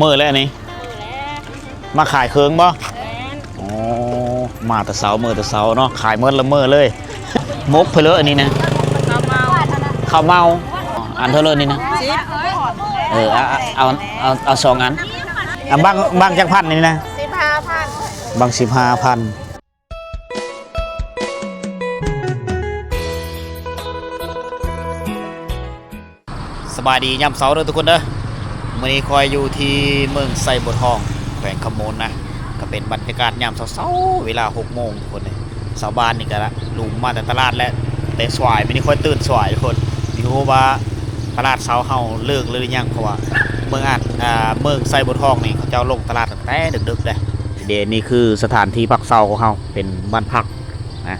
ມື້ແລ້ວນີ້ ມາຂາຍເຄື່ອງບໍ່? ແມ່ນ. ໂອ້ ມາແຕ່ເຊົ້າ ມື້ແຕ່ເຊົ້າເນາະ ຂາຍໝົດລະມື້ເລີຍ. ໝົກເພິ່ນເລີ ອັນນີ້ນະ ເຂົ້າເມົາ ເຂົ້າເມົາ. ອັນເທົ່າເລີນີ້ນະ? ສິບ. ເອີ ເອົາ ເອົາ ເອົາ ເອົາສອງອັນ. ອ່ະ ບັງ ບັງຈັກພັນນີ້ນະ? ສິບຫ້າພັນ. ບັງສິບຫ້າພັນ. ສະບາຍດີຍາມເຊົ້າເດີທຸກຄົນເດີ. ມື້ນີ້ຂ້ອຍຢູ່ທີ່ເມືອງໄຊບົວທອງ ແຂວງຄຳມ່ວນນະ, ກໍເປັນບັນຍາກາດຍາມເຊົ້າໆ ເວລາຫົກໂມງທຸກຄົນເດີ. ຊາວບ້ານນີ້ກໍລຸມມາແຕ່ຕະຫຼາດແຫຼະ ແຕ່ສວາຍ. ມື້ນີ້ຂ້ອຍຕື່ນສວາຍທຸກຄົນ, ບໍ່ຮູ້ວ່າຕະຫຼາດເຊົ້າເຮົາເລີກແລ້ວຫຼືຍັງ ເພາະວ່າເມືອງອາດ ອ່າ ເມືອງໄຊບົວທອງນີ້ ເຂົາເຈົ້າລົງຕະຫຼາດຕັ້ງແຕ່ດຶກໆເດ້. ເດ ນີ້ຄືສະຖານທີ່ພັກເຊົາຂອງເຮົາ ເປັນບ້ານພັກນະ.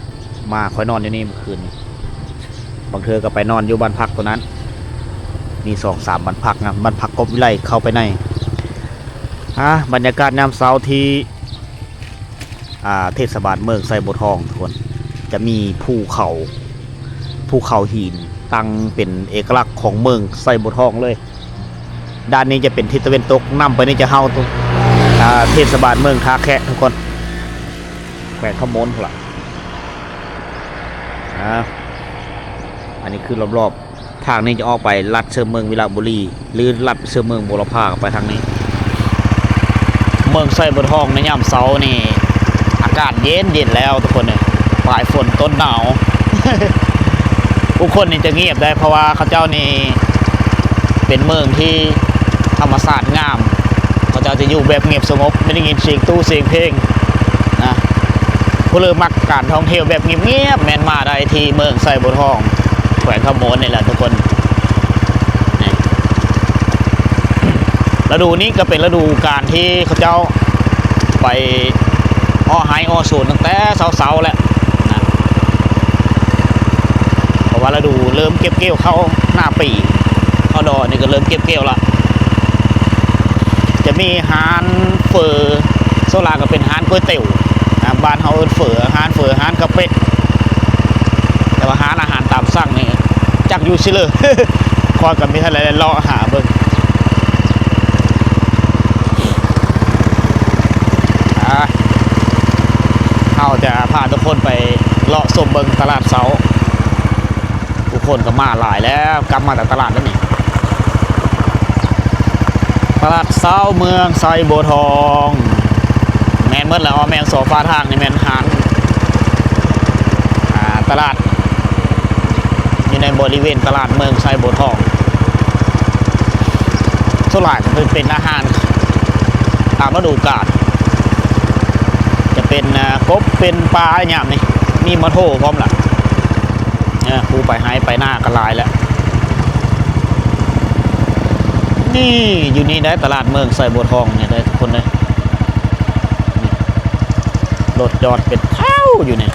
ມາ ຂ້ອຍນອນຢູ່ນີ້ມື້ຄືນນີ້, ບາງເທື່ອກໍໄປນອນຢູ່ບ້ານພັກຕົວນັ້ນ. ມີສອງສາມບ້ານພັກນະ, ບ້ານພັກກົບວິໄລເຂົ້າໄປໃນ. ອ່າ ບັນຍາກາດຍາມເຊົ້າທີ່ ອ່າ ເທດສະບານເມືອງໄຊບົວທອງທຸກຄົນ, ຈະມີພູເຂົາ ພູເຂົາຫີນຕັ້ງເປັນເອກະລັກຂອງເມືອງໄຊບົວທອງເລີຍ. ດ້ານນີ້ຈະເປັນທິດຕາເວັນຕົກ, ນຳໄປນີ້ຈະເຮົາ ອ່າ ເທດສະບານເມືອງທ່າແຂກທຸກຄົນ, ແຂວງຄຳມ່ວນພຸ້ນລະ. ອ່າ ອັນນີ້ຄືລອບໆ ທາງນີ້ຈະອອກໄປລັດເຊິ່ງເມືອງວິລະບູລີ ຫຼື ລັດເຊິ່ງເມືອງບົວລະພາ ໄປທາງນີ້. ເມືອງໄຊບົວທອງໃນຍາມເຊົ້ານີ້ ອາກາດເຢັນໆແລ້ວທຸກຄົນເອີຍ, ປາຍຝົນຕົ້ນໜາວ. ຜູ້ຄົນນີ້ຈະງຽບໄດ໋ ເພາະວ່າເຂົາເຈົ້ານີ້ເປັນເມືອງທີ່ທຳມະຊາດງາມ, ເຂົາເຈົ້າຈະຢູ່ແບບງຽບສະຫງົບ, ບໍ່ໄດ້ຍິນສຽງຕູ້ສຽງເພງນະ. ຜູ້ເລີກມັກການທ່ອງທ່ຽວແບບງຽບໆ ແມ່ນມາໄດ້ທີ່ເມືອງໄຊບົວທອງ ແຂວງຄຳມ່ວນນີ້ແຫຼະທຸກຄົນ. ນີ້ ລະດູນີ້ກໍເປັນລະດູການທີ່ເຂົາເຈົ້າໄປເອາະໄຮ່ເອາະສວນຕັ້ງແຕ່ເຊົ້າໆແລ້ວນະ, ເພາະວ່າລະດູເລີ່ມເກັບກ່ຽວເຂົ້າໜ້າປີ, ເຂົ້າດອກນີ້ກໍເລີ່ມເກັບກ່ຽວລະ. ຈະມີຮ້ານເຝີ, ສ່ວນຫຼາຍກໍເປັນຮ້ານກ໋ວຍຕຽວນະ, ບ້ານເຮົາເອີ້ນເຝີ, ຮ້ານເຝີ, ຮ້ານກາເປະ. ແຕ່ວ່າຮ້ານອາຫານຕາມສັ່ງນີ້ຈັກຢູ່ໃສເລີຍ, ຂ້ອຍກໍມີເທົ່າໃດເລາະຫາເບິ່ງ. ອ່າ ເຮົາຈະພາທຸກຄົນໄປເລາະຊົມເບິ່ງຕະຫຼາດເຊົ້າ. ຜູ້ຄົນກໍມາຫຼາຍແລ້ວ, ກັບມາຈາກຕະຫຼາດແລ້ວນີ້. ຕະຫຼາດເຊົ້າເມືອງໄຊບົວທອງ ແມ່ນໝົດແລ້ວ, ແມ່ນໂຊຟາທາງນີ້ແມ່ນຮ້ານ ອ່າ ຕະຫຼາດ ຢູ່ໃນບໍລິເວນຕະຫຼາດເມືອງໄຊບົວທອງ. ສ່ວນຫຼາຍກໍເປັນອາຫານຕາມລະດູການ, ຈະເປັນ ອ່າ ກົບ ເປັນປາຍາມນີ້, ມີມາໂທພ້ອມລະ. ເອີ ຜູ້ໄປໄຮ່ໄປນາກໍຫຼາຍແລ້ວ. ນີ້ ຢູ່ນີ້ໄດ໋ ຕະຫຼາດເມືອງໄຊບົວທອງນີ້ໄດ໋ ທຸກຄົນເອີຍ. ລົດຈອດເປັນແຖວຢູ່ນີ້.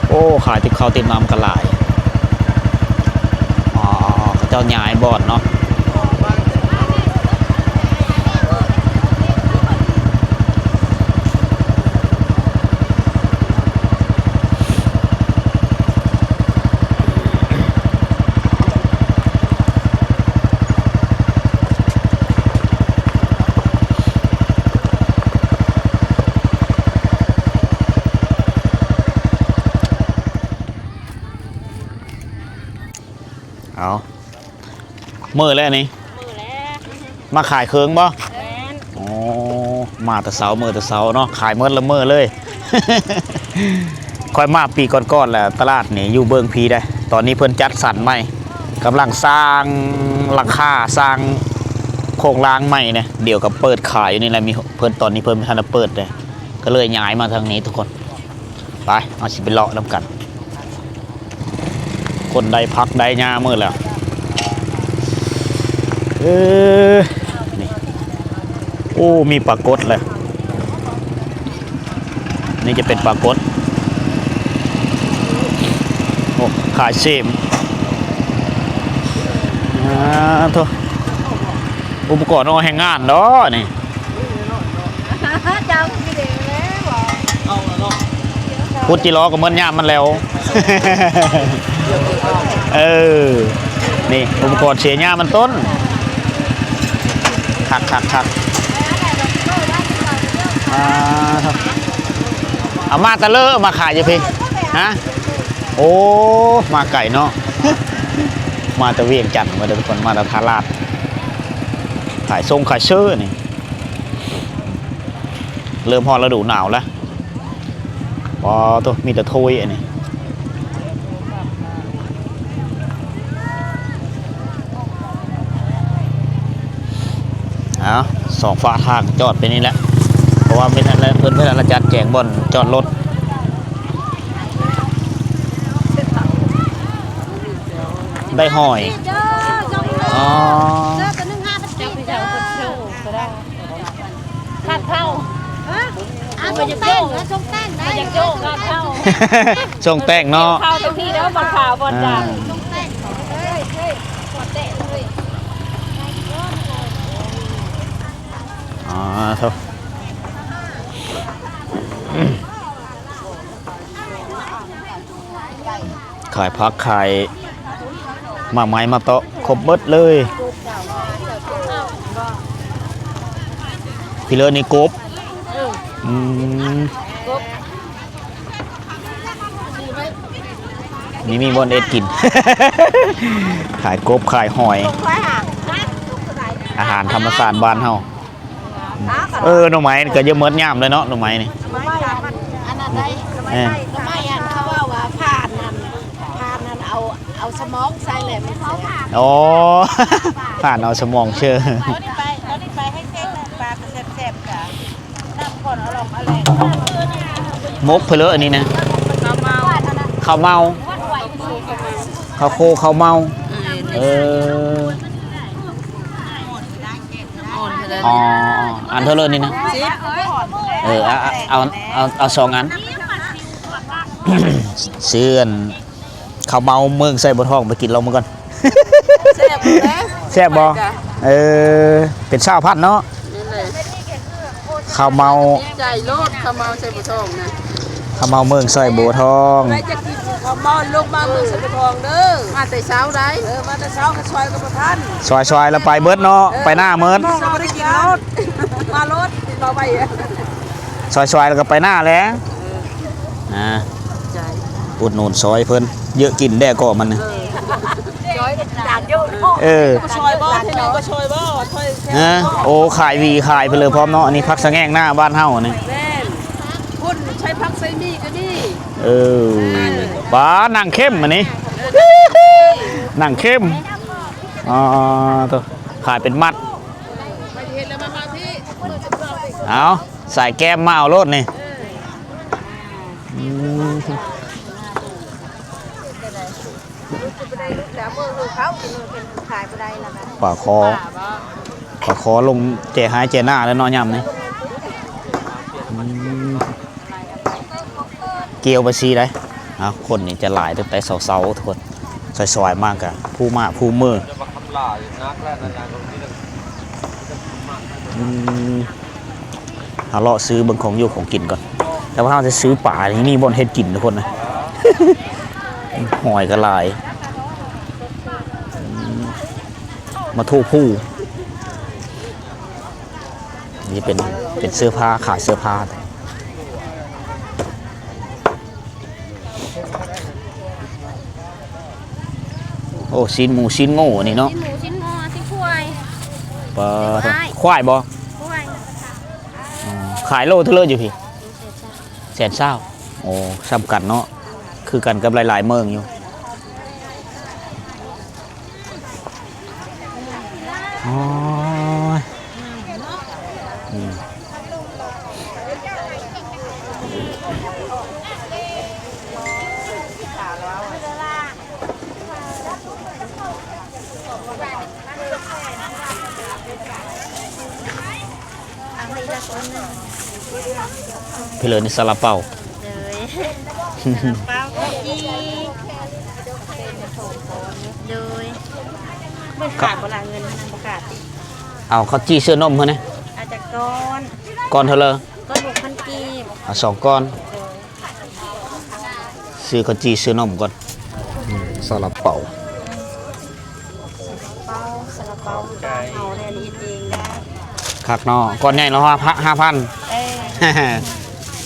ໂອ້ ຂາຍຕິບເຂົ້າຕິບນ້ຳກໍຫຼາຍ. ອໍ ເຂົາເຈົ້າຍ້າຍບ່ອນເນາະ. ເອົາ ມື້ແລ້ວນີ້ ມື້ແລ້ວ ມາຂາຍເຄື່ອງບໍ່? ແມ່ນ. ໂອ້ ມາແຕ່ເຊົ້າ ມື້ແຕ່ເຊົ້າເນາະ ຂາຍໝົດລະມື້ເລີຍ. ຂ້ອຍມາປີກ່ອນໆແລ້ວ ຕະຫຼາດນີ້ຢູ່ເບື້ອງພີໃດ໋ ຕອນນີ້ເພິ່ນຈັດສັນໃໝ່ ກຳລັງສ້າງຫຼັງຄາ ສ້າງໂຄງລ່າງໃໝ່ນະ ດຽວກໍເປີດຂາຍຢູ່ນີ້ແຫຼະ ມີເພິ່ນ ຕອນນີ້ເພິ່ນບໍ່ທັນໄດ້ເປີດເດ້ ກໍເລີຍຍ້າຍມາທາງນີ້ທຸກຄົນ. ໄປ ເຮົາຊິໄປເລາະນຳກັນ. ຄົນໄດ້ຜັກໄດ້ຫຍ້າໝົດແລ້ວ. ເອີ ນີ້ ໂອ້ ມີປາກົດແລ້ວ. ນີ້ຈະເປັນປາກົດ. ໂອ້ ຂາຍເສມ. ອ່າ ໂທ້ ອຸປະກອນເອົາແຮງງານເນາະນີ້. ເຈົ້າຊິເດ້ແລ້ວບໍ່? ເອົາລະເນາະ ຂຸດຈິລໍກໍໝົດຍາມມັນແລ້ວ. ເອີ ນີ້ອຸປະກອນເສຍຫຍ້າມັນຕົ້ນ ຄັກໆໆ ອ່າ ເອົາມາແຕ່ເລີ ເອົາມາຂາຍຢູ່ພີ້ ຮະ? ໂອ້ ມາໄກເນາະ ມາແຕ່ວຽງຈັນພຸ້ນເດີທຸກຄົນ ມາແຕ່ທ່າລາດ ຂາຍຊົງຂາຍເຊີນີ້ ເລີ່ມຮອດລະດູໜາວແລ້ວ ປາໂທ້ ມີແຕ່ໂທຍອັນນີ້ ເອົາ ສອງຝາທາງຈອດໄປນີ້ແຫຼະ ເພາະວ່າເພິ່ນ ເພິ່ນ ເພິ່ນຈັດແຈງບ່ອນຈອດລົດ ໄດ້ຫອຍ ອໍ ຂາດເຂົ້າ ຮະ? ເອົາຊົງແຕ່ງ ເອົາຊົງແຕ່ງໄດ້ ຢາກໂຈກຂາດເຂົ້າ ຊົງແຕ່ງເນາະ ເຂົ້າຈັກທີແລ້ວ ບ່ອນຂາວບ່ອນດຳ ອ່າ ຊົງແຕ່ງ ອໍ ໂທ້ ຂາຍຜັກຂາຍໝາກໄມ້ມາເຕາະ ຄົບເບິດເລີຍ ພີ່ເລີນີ້ກົບ ເອີ ອືມ ນີ້ມີບ່ອນເຮັດກິນ ຂາຍກົບຂາຍຫອຍ ອາຫານທຳມະຊາດບ້ານເຮົາ. ເອີ ໜໍ່ໄມ້ກໍຢ່າໝົດຍາມເລີຍເນາະ ໜໍ່ໄມ້ນີ້ ໜໍ່ໄມ້ອັນນັ້ນໃດ ເອີ ໜໍ່ໄມ້ອັນເຂົາເວົ້າວ່າຜ່ານນັ້ນ ຜ່ານນັ້ນເອົາ ເອົາສະໝອງໃສ່ແລ້ວມັນແຊບ ອໍ ຜ່ານເອົາສະໝອງເຊີ ຕອນນີ້ໄປ ຕອນນີ້ໄປໃຫ້ເຊັງ ປາກໍແຊບໆ ຈ້ະ ນ້ຳຂ້ອນອະຫຼອງອະແຫຼງ ໝົກເພິ່ນເລີ ອັນນີ້ນະ ເຂົ້າເມົາ ເຂົ້າເມົາ ເຂົ້າໂຄເຂົ້າເມົາ ເອີ ເອີ. ອ່ອນເທົ່າໃດ ອໍ ອັນເທົ່າເລີນີ້ນະ ສິບ ເອີ ເອົາ ເອົາ ເອົາ ເອົາສອງອັນ ຊື້ອັນເຂົ້າເມົາເມືອງໄຊບົວທອງໄປກິນລອງເບິ່ງກ່ອນ ແຊບແຫຼະ ແຊບບໍ່? ເອີ ເປັນຊາວພັນເນາະ ນີ້ແຫຼະ ເຂົ້າເມົາ ໃຈໂລດ ເຂົ້າເມົາໄຊບົວທອງນະ ເຂົ້າເມົາເມືອງໄຊບົວທອງ ໃຜຈະກິນເຂົ້າເມົາລົງມາເມືອງໄຊບົວທອງເດີ ມາແຕ່ເຊົ້າໃດ ເອີ ມາແຕ່ເຊົ້າກໍຊອຍກໍບໍ່ທັນ ຊອຍໆ ແລ້ວໄປເບິດເນາະ ເອີ ໄປໜ້າເໝິດ ມາໂລດ ມາໂລດ ມາໄວ ຊອຍໆ ແລ້ວກໍໄປໜ້າແຫຼະ ເອີ ອ່າ ໃຈ ອຸດໜູນຊອຍເພິ່ນ ເຍອະກິນແດ່ກໍມັນ ເອີ ຊອຍຈານເຍອະເນາະ ເອີ ຊອຍບໍ່ ເທໂນກໍຊອຍບໍ່ ຊອຍ ຮະ ໂອ້ ຂາຍຫວີຂາຍໄປເລີຍພ້ອມເນາະ ອັນນີ້ຜັກສະແງງໜ້າບ້ານເຮົານີ້ ແມ່ນ ພຸ້ນໃສ່ຜັກໃສ່ໝີ່ກໍມີ ເອີ ປ້າ ໜັງເຂັ້ມອັນນີ້ ໜັງເຂັ້ມ ອໍ ໂທ້ ຂາຍເປັນມັດ ເອົາ ສາຍແກ້ມມາເອົາໂລດນີ້ ອືມ ປາຄໍ ປາຄໍລົງແຈໄຮ່ແຈນາແລ້ວເນາະ ຍາມນີ້ ອືມ ກ່ຽວໄປຊີ້ໄດ໋ ເອົາ ຄົນນີ້ຈະຫຼາຍຕັ້ງແຕ່ເຊົ້າໆ ທຸກຄົນ ສວຍໆ ມາກະຜູ້ມາຜູ້ເມືອ ອືມ ເຮົາເລາະຊື້ເບິ່ງຂອງຢູ່ຂອງກິນກ່ອນ ແຕ່ວ່າເຮົາຈະຊື້ປານີ້ ມີບ່ອນເຮັດກິນທຸກຄົນນະ ຫອຍກໍຫຼາຍ ອືມ ມາໂທພູ ນີ້ເປັນ ເປັນເສື້ອຜ້າ ຂາຍເສື້ອຜ້າ ໂອ້ ຊີ້ນໝູ ຊີ້ນງົວນີ້ເນາະ ຊີ້ນໝູ ຊີ້ນງົວ ຊີ້ນຄວາຍ ປາ ຄວາຍບໍ່? ຄວາຍ ອໍ ຂາຍໂລເທົ່າໃດຢູ່ພີ້? ແສນຊາວ ໂອ້ ສ່ຳກັນເນາະ ຄືກັນກັບຫຼາຍໆເມືອງຢູ່ ໂອ້ຍ ອືມ ພີ່ເລີນີ້ ຊາລາເປົາ ໂດຍ ຊາລາເປົາ ເຂົ້າຈີ່ ໂດຍ ເບິ່ງຂາດບໍ່ລະ ເງິນນັ້ນບໍ່ຂາດຕິ ເອົາເຂົ້າຈີ່ເຊື້ອນົມຫັ້ນນະ ເອົາຈັກກ້ອນ ກ້ອນເທົ່າໃດ? ກ້ອນຫົກພັນກີບ ເອົາສອງກ້ອນ ໂດຍ. ຊື້ເຂົ້າຈີ່ ຊື້ນົມກ່ອນ. ອືມ ຊາລາເປົາ ເປົາ ຊາລາເປົາ ເຮົາແລ້ວເຮັດເອງໄດ້. ຄັກເນາະ. ກ້ອນໃຫຍ່ລະຫ້າພັນ ຫ້າພັນ. ເອີ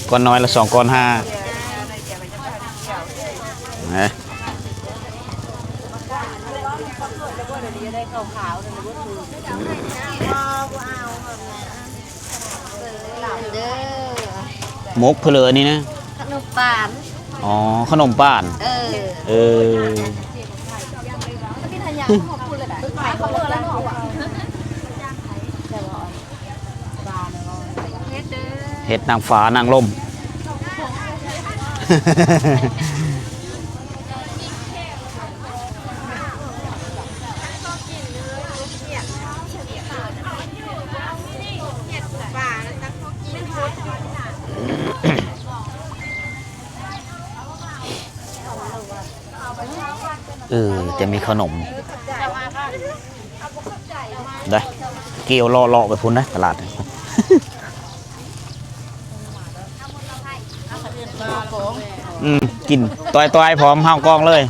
ກ້ອນນ້ອຍລະສອງກ້ອນຫ້າ. ເອີ ໝົກເພິ່ນເອີ້ນນີ້ນະ ຂະໜົມປານ. ອໍ ຂະໜົມປານ. ເອີ ເອີ ເຮັດນາງຟ້ານາງລົມ. ເອີ ຈະມີຂະໜົມ ໄດ້ ກ່ຽວເລາະໆໄປພຸ້ນນະ ຕະຫຼາດ. ອືມ ກິນຕ່ອຍໆ ພ້ອມເຮົາກອງເລີຍ.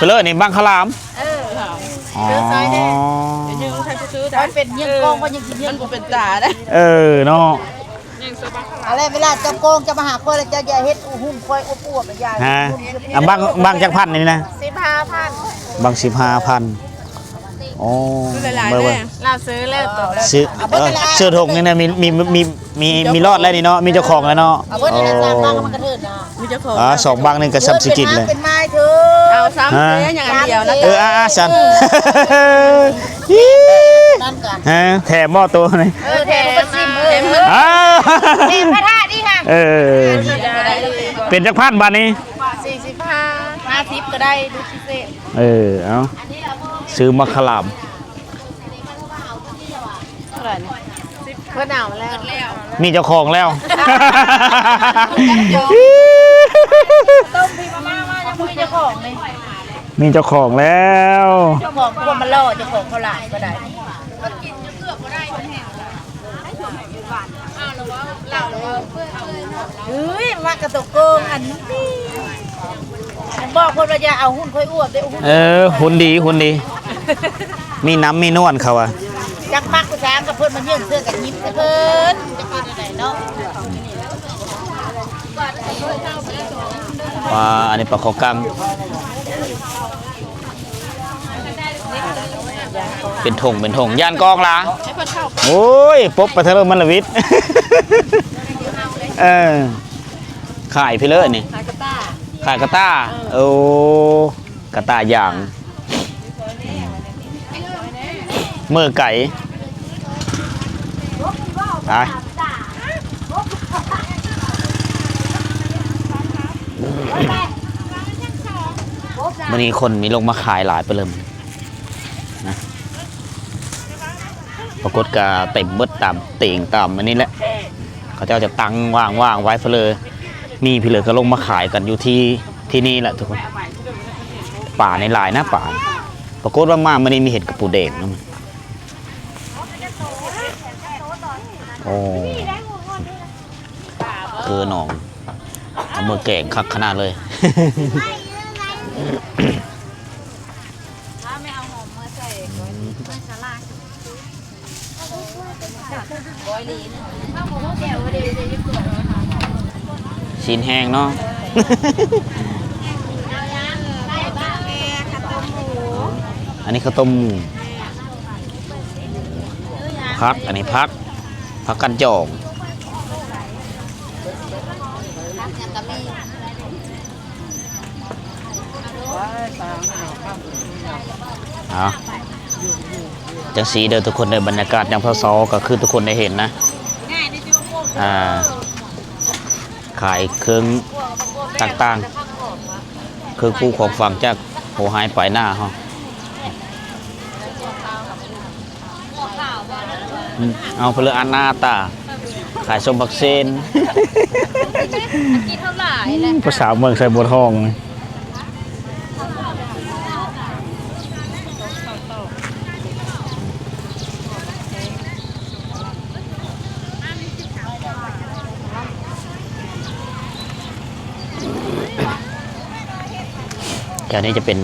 ເລີນີ້ບັງຄະລາມ. ເອີ ອໍ ມັນເປັນເຍື່ອງກອງ ມັນຍັງກິນ ມັນບໍ່ເປັນຕາເດ້. ເອີເນາະ. ເອົາແຫຼະ ເວລາເຈົ້າກອງເຈົ້າມາຫາຂ້ອຍແລ້ວ ເຈົ້າຢ່າເຮັດຫຸ້ມຂ້ອຍອວບໆ ຢ່າ. ຮະ ບັງ ບັງຈັກພັນນີ້ນະ? ສິບຫ້າພັນ. ບັງສິບຫ້າພັນ. ໂອ້ ເບິ່ງໆ ລາວຊື້ແລ້ວໂຕ ຊື້ ເອີ ຊື້ຖົງນີ້ນະ ມີ ມີ ມີ ມີລອດແລ້ວນີ້ເນາະ ມີເຈົ້າຂອງແລ້ວເນາະ. ໂອ້ ມີເຈົ້າຂອງ ອ່າ ສອງບັງນີ້ກໍສ່ຳຊິກິນແລ້ວ. ເອົາຊ້ຳ ຫະ ເອົາຢ່າງດຽວນະ. ເອີ ອ່າໆ ຊັ້ນ ຮະ ແຖມບໍ່ໂຕນີ້? ເອີ ແຖມ ແຖມ ອ່າ ແຖມພະທາດນີ້ຄ່ະ. ເອີ ເປັນຈັກພັນບາດນີ້? ສີ່ສິບຫ້າ ຫ້າສິບກໍໄດ້ ດູພິເສດ. ເອີ ເອົາ ຊື້ມາຄະລາມ. ເທົ່າໃດນີ້? ເພິ່ນເອົາແລ້ວ ມີເຈົ້າຂອງແລ້ວ. ຕົ້ມພີມາມ່າ ຍັງບໍ່ມີເຈົ້າຂອງເລີຍ. ມີເຈົ້າຂອງແລ້ວ. ເຈົ້າຂອງພວກມັນຫຼໍ່ ເຈົ້າຂອງເຂົາຫຼາຍກໍໄດ້. ເອີຍ ມັກກະຕົວໂກງອັນນີ້ ບອກເພິ່ນວ່າຢ່າເອົາຫຸ້ນຂ້ອຍອວບເດ້. ເອີ ຫຸ້ນດີ ຫຸ້ນດີ ມີນ້ຳມີນວນເຂົາວ່າ. ຈັກມັກຜູ້ຊາຍກັບເພິ່ນ ມັນຍື່ນເສື້ອກັນຍິບໃສ່ເພິ່ນ ຈັກເຮັດແນວໃດເນາະ. ວ່າ ອັນນີ້ປາຄໍກັງ ເປັນຖົງເປັນຖົງ ຢ້ານກ້ອງລະ. ໂອ້ຍ ປົບໄປເທີ ມັນລະວິດ. ເອີ ຂາຍພີ້ເລີນີ້ ຂາຍກະຕ່າ ຂາຍກະຕ່າ. ເອີ ໂອ້ ກະຕ່າຢາງ ເມີໄກ ໄປ. ມື້ນີ້ຄົນມີລົງມາຂາຍຫຼາຍປານເລີຍນະ. ປາກົດກະເຕັມເບິດຕາມຕີງຕາມອັນນີ້ແຫຼະ ເຂົາເຈົ້າຈະຕັ້ງວາງໆໄວ້ເພີ້ນເລີຍ. ມີພີ້ເລີຍກໍລົງມາຂາຍກັນຢູ່ທີ່ ທີ່ນີ້ແຫຼະທຸກຄົນ. ປານີ້ຫຼາຍນະ ປາ. ປາກົດວ່າມາມື້ນີ້ມີເຫັນກະປູແດງນຳ. ໂອ້ ຄືໜອງ ເອົາມາແກງຄັກຂະໜາດເລີຍ. ຖ້າແມ່ເອົາຫອມມາໃສ່ ອືມ ກ້ອຍສາລາຍ ກ້ອຍລີນ ຊີ້ນແຫ້ງເນາະ. ອັນນີ້ເຂົ້າຕົ້ມໝູ ຜັກ ອັນນີ້ຜັກ ຜັກກັນຈອງ. ເອົາ ຈັ່ງຊີ້ເດີທຸກຄົນເດີ ບັນຍາກາດຍາມເຊົ້າໆ ກໍຄືທຸກຄົນໄດ້ເຫັນນະ ອ່າ ຂາຍເຄື່ອງຕ່າງໆ ເຄື່ອງປູຂອງຝັງຈາກໂຫໄຮປາຍໜ້າເຮົາ. ອືມ ເອົາເພິ່ນເລີຍ ອັນໜ້າຕາ ຂາຍສົ້ມຜັກເຊນ ກິນເທົ່າຫຼາຍແຫຼະ ອືມ ພາສາເມືອງໄຊບົວທອງ. ອ ແຖວນີ້ຈະເປັນ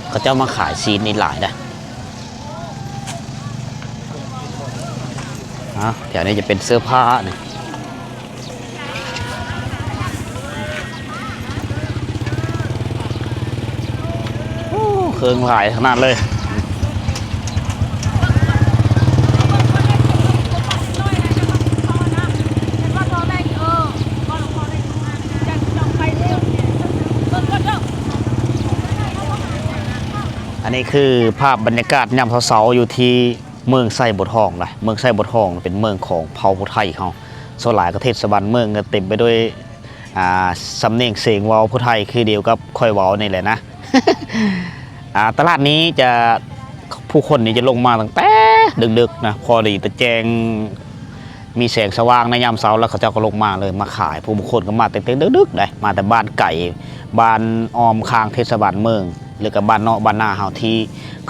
ເຂົາເຈົ້າມາຂາຍຊີ້ນນີ້ຫຼາຍນະ. ອາ ແຖວນີ້ຈະເປັນເສື້ອຜ້ານີ້. ໂອ້ ເຄື່ອງຫຼາຍຂະໜາດເລີຍ. ອັນນີ້ຄືພາບບັນຍາກາດຍາມເຊົ້າໆ ຢູ່ທີ່ເມືອງໄຊບົວທອງນະ. ເມືອງໄຊບົວທອງເປັນເມືອງຂອງເຜົ່າຜູ້ໄທເຮົາ. ສ່ວນຫຼາຍກໍເທດສະບານເມືອງກໍເຕັມໄປດ້ວຍ ອ່າ ສຳນຽງສຽງເວົ້າຜູ້ໄທຄືດຽວກັບຂ້ອຍເວົ້ານີ້ແຫຼະນະ. ອ່າ ຕະຫຼາດນີ້ຈະ ຜູ້ຄົນນີ້ຈະລົງມາຕັ້ງແຕ່ດຶກໆນະ, ພໍດີແຕ່ແຈ້ງ ມີແສງສະຫວ່າງໃນຍາມເຊົ້າ ແລ້ວເຂົາເຈົ້າກໍລົງມາເລີຍ ມາຂາຍ. ຜູ້ບາງຄົນກໍມາແຕ່ເຕັກໆດຶກໆໄດ໋ ມາແຕ່ບ້ານໄກ ບ້ານອ້ອມຂ້າງເທດສະບານເມືອງ ຫຼືກະບ້ານນອກບ້ານນາເຮົາທີ່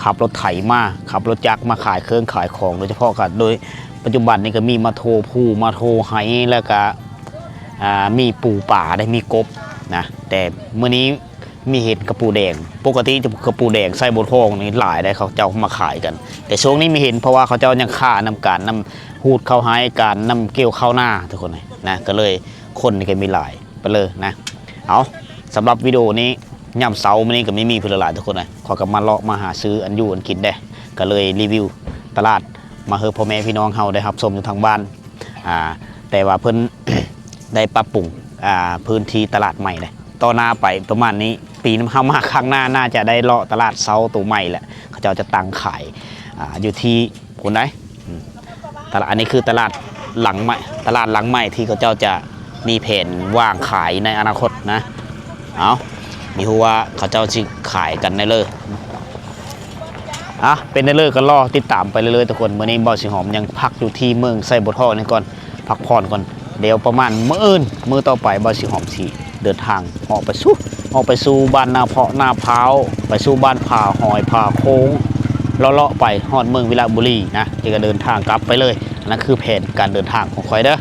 ຂັບລົດໄຖມາ ຂັບລົດຈັກມາຂາຍເຄື່ອງຂາຍຂອງ. ໂດຍສະເພາະກໍໂດຍ ປັດຈຸບັນນີ້ກໍມີມາໂທພູ ມາໂທໄຮ ແລ້ວກະ ອ່າ ມີປູປາໄດ໋ ມີກົບນະ. ແຕ່ມື້ນີ້ມີເຫັນກະປູແດງ ປົກກະຕິກະປູແດງໄຊບົວທອງນີ້ຫຼາຍໄດ໋ ເຂົາເຈົ້າມາຂາຍກັນ. ແຕ່ຊ່ວງນີ້ມີເຫັນ ເພາະວ່າເຂົາເຈົ້າຍັງຄ້ານຳການ ນຳຮູດເຂົ້າໄຮ່ ການນຳກ່ຽວເຂົ້ານາ ທຸກຄົນນະ ກໍເລີຍຄົນນີ້ກໍມີຫຼາຍ ໄປເລີຍນະ. ເອົາ ສຳລັບວິດີໂອນີ້ ຍາມເຊົ້າມື້ນີ້ກໍມີ ມີຜູ້ຫຼາຍໆ ທຸກຄົນເອີຍ. ຂ້ອຍກໍມາເລາະມາຫາຊື້ອັນຢູ່ອັນກິນແດ່ ກໍເລີຍຣີວິວຕະຫຼາດມາໃຫ້ພໍ່ແມ່ພີ່ນ້ອງເຮົາໄດ້ຮັບຊົມຢູ່ທາງບ້ານ. ອ່າ ແຕ່ວ່າເພິ່ນ ໄດ້ປັບປຸງ ອ່າ ພື້ນທີ່ຕະຫຼາດໃໝ່ເດ້ ຕໍ່ໜ້າໄປປະມານນີ້ ປີເຮົາມາຄັ້ງໜ້າ ໜ້າຈະໄດ້ເລາະຕະຫຼາດເຊົ້າໂຕໃໝ່ແຫຼະ. ເຂົາເຈົ້າຈະຕັ້ງຂາຍ ອ່າ ຢູ່ທີ່ພຸ້ນໃດ໋. ອືມ ຕະຫຼາດ ອັນນີ້ຄືຕະຫຼາດຫຼັງໃໝ່ ຕະຫຼາດຫຼັງໃໝ່ທີ່ເຂົາເຈົ້າຈະມີແຜນວາງຂາຍໃນອະນາຄົດນະ. ເອົາ ມີຮູ້ວ່າເຂົາເຈົ້າຊິຂາຍກັນແນວເລີ. ອ່ະ ເປັນແນວເລີກໍລໍຕິດຕາມໄປເລື້ອຍໆ ທຸກຄົນ. ມື້ນີ້ບ່າວສີຫອມຍັງພັກຢູ່ທີ່ເມືອງໄຊບົວທອງນີ້ກ່ອນ ພັກຜ່ອນກ່ອນ. ດຽວປະມານມື້ອື່ນ ມື້ຕໍ່ໄປ ບ່າວສີຫອມຊິເດີນທາງອອກໄປສູ່ ອອກໄປສູ່ບ້ານນາເພາະ ນາພ້າວ ໄປສູ່ບ້ານຜາຫອຍ ຜາໂຄ້ງ ເລາະໆໄປຮອດເມືອງວິລະບູລີນະ ແລ້ວກໍເດີນທາງກັບໄປເລີຍ. ອັນນັ້ນຄືແຜນການເດີນທາງຂອງຂ້ອຍເດີ້.